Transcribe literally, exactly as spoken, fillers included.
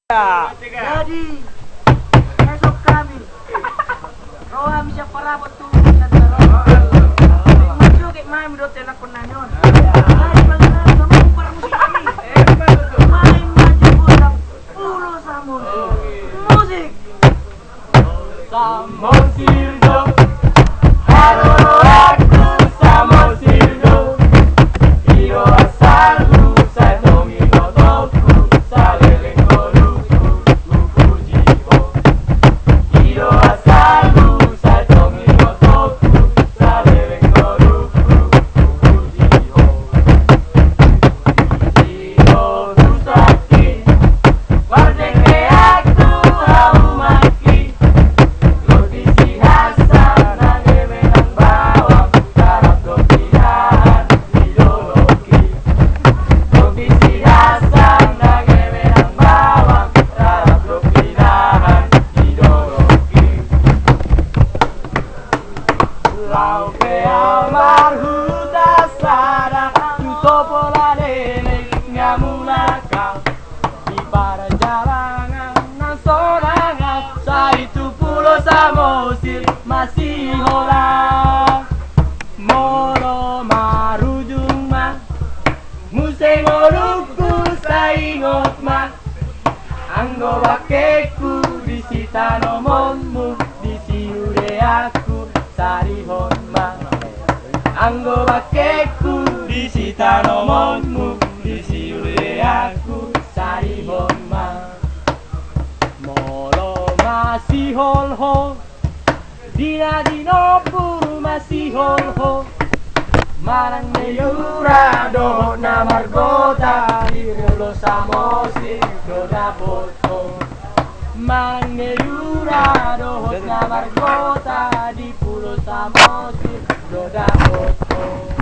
Jadi, esok hami ro hami sian Parabot tu Nusantara. Manjoget ma hami dohot ianakkon nami on. Jadi, bagaimana kamu parmusik hami? Main maju bola Pulo Samosir. Musik. Samosir do, haroroanku Samosir do. I do asalhu, sai tong ibotongku, saleleng ngolungku hupuji ho. I do asalhu, sai tong ibotongku, saleleng ngolungku hupuji ho. Di si do husangki, pardengkeanku haumangki. Roti Sihansan nang eme nang bawang, rarap dohot pinahan di dolokki. Roti Sihansan nang eme nang bawang, rarap dohot pinahan di dolokki. Laho pe au marhuta sada tu topo na leleng, nga mulak au di parjalangan na sonang au, sai tu Pulo Samosir masihola. Molo marujung ma muse ngolungku, sai ingot ma anggo bangkengku di sitanomonmu, di siudeanku sarihon ma. Anggo bangkengku di sitanomonmu, di siudeanku sarihon ma. Molo masihol ho di na di nompur, masihol ho manang na iura dohot na margota, di Pulo Samosir do dapothon. Manang na iura dohot na margota, di Pulo Samosir do dapothon.